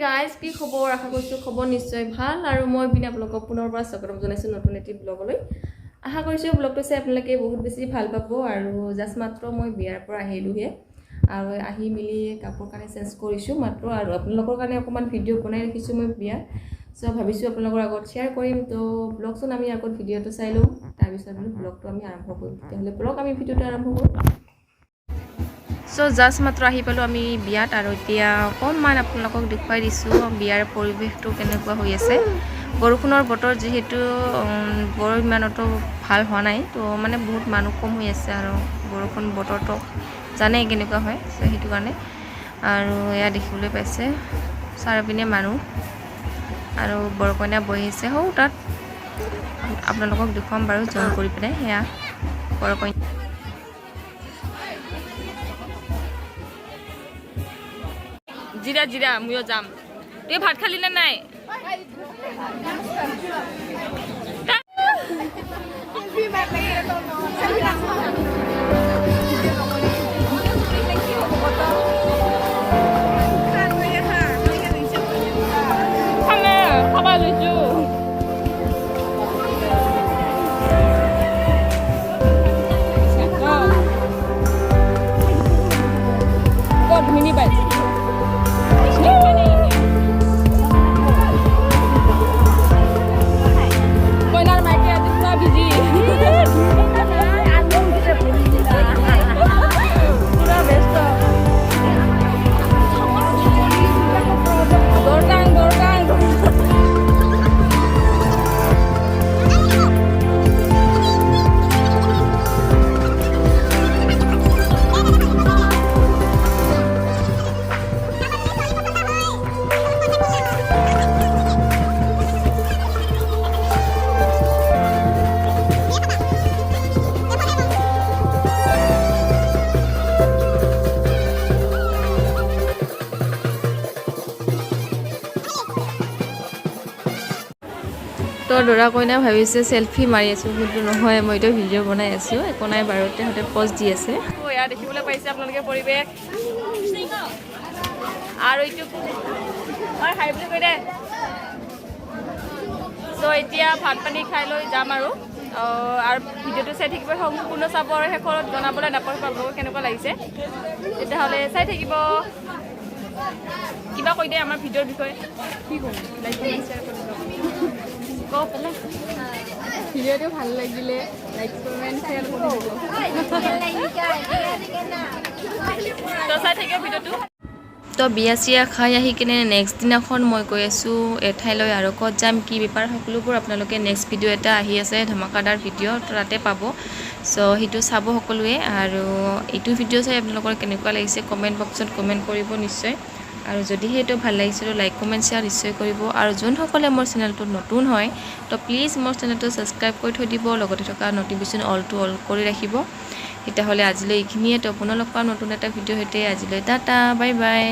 Guys, কি খবৰ? আশা কৰিছোঁ খবৰ নিশ্চয় ভাল। আৰু মই বিনা আপোনালোকক পুনৰবাৰ স্বাগতম জনাইছোঁ নতুন এটি ব্লগলৈ। আশা কৰিছোঁ ব্লগটো চাই আপোনালোকে বহুত বেছি ভাল পাব। আৰু জাষ্ট মাত্ৰ মই বিয়াৰ পৰা আহিলোঁহে আৰু আহি মেলি কাপোৰ কানি চেঞ্জ কৰিছোঁ মাত্ৰ, আৰু আপোনালোকৰ কাৰণে অকণমান ভিডিঅ' বনাই ৰাখিছোঁ মই বিয়াৰ। চ' ভাবিছোঁ আপোনালোকৰ আগত শ্বেয়াৰ কৰিম। তো ব্লগচোন আমি আগত ভিডিঅ'টো চাই লওঁ, তাৰপিছত বোলো ব্লগটো আমি আৰম্ভ কৰিম। তেতিয়াহ'লে ব্লগ আমি ভিডিঅ'টো আৰম্ভ কৰোঁ। চ' জাষ্ট মাত্ৰ আহি পালোঁ আমি বিয়াত, আৰু এতিয়া অকণমান আপোনালোকক দেখুৱাই দিছোঁ বিয়াৰ পৰিৱেশটো কেনেকুৱা হৈ আছে। বৰষুণৰ বতৰ যিহেতু বৰ ইমানতো ভাল হোৱা নাই, তো মানে বহুত মানুহ কম হৈ আছে আৰু বৰষুণ বতৰটো জানেই কেনেকুৱা হয়। চ' সেইটো কাৰণে। আৰু এয়া দেখিবলৈ পাইছে চাৰিপিনে মানুহ আৰু বৰকইনা বহিছে সৌ তাত। আপোনালোকক দেখুৱাম বাৰু জুম কৰি পিনে। সেয়া বৰকইনা। জিৰা জিৰা, ময়ো যাম। তুই ভাত খালি নে নাই? খামে, খাবা লৈছো। ক'ত মিনি বাইক? কইনাৰ মাইকে আজি পুৰা বিজি, পুৰা ব্যস্ত। দৰকাং দৰকাং। তো দৰা কইনা ভাবিছে চেলফি মাৰি আছোঁ, কিন্তু নহয়, মইতো ভিডিঅ' বনাই আছোঁ। একো নাই বাৰু, তেহঁতে পজ দি আছে। এয়া দেখিবলৈ পাইছে আপোনালোকে পৰিৱেশ। আৰু এইটো হাই বুলি কৈ দে। চ' এতিয়া ভাত পানী খাই লৈ যাম আৰু আৰু ভিডিঅ'টো চাই থাকিব, সম্পূৰ্ণ চাব আৰু শেষত জনাবলৈ নাপাহৰিব আপোনালোকৰ কেনেকুৱা লাগিছে। তেতিয়াহ'লে চাই থাকিব। কিবা কৈ দে আমাৰ ভিডিঅ'ৰ বিষয়ে। কি ক'ম? লাইক, কমেণ্ট, শ্বেয়াৰ কৰিব কওঁ পেলাই। ভিডিঅ'টো ভাল লাগিলে লাইক, কমেণ্ট, শ্বেয়াৰ কৰি দিব। তো চাই থাকিব ভিডিঅ'টো। তো বিয়া চিয়া খাই আহি কিনে নেক্সট দিনাখন মই গৈ আছোঁ এঠাইলৈ, আৰু ক'ত যাম, কি বেপাৰ, সকলোবোৰ আপোনালোকে নেক্সট ভিডিঅ' এটা আহি আছে, ধমাকাদাৰ ভিডিঅ', তাতে পাব। চ' সেইটো চাব সকলোৱে। আৰু এইটো ভিডিঅ' চাই আপোনালোকৰ কেনেকুৱা লাগিছে কমেণ্ট বক্সত কমেণ্ট কৰিব নিশ্চয়। আৰু যদিহে এইটো ভাল লাগিছে, লাইক, কমেণ্ট, শ্বেয়াৰ নিশ্চয় কৰিব। আৰু যোনসকলে মোৰ চেনেলটোত নতুন হয়, তো প্লিজ মোৰ চেনেলটো ছাবস্ক্ৰাইব কৰি থৈ দিব, লগতে থকা নটিফিকেশ্যন অলটো অল কৰি ৰাখিব। তেতিয়াহ'লে আজিলৈ এইখিনিয়ে। তো পুনৰ লগ পাম নতুন এটা ভিডিঅ'ৰ সৈতে। আজিলৈ টাটা, বাই বাই।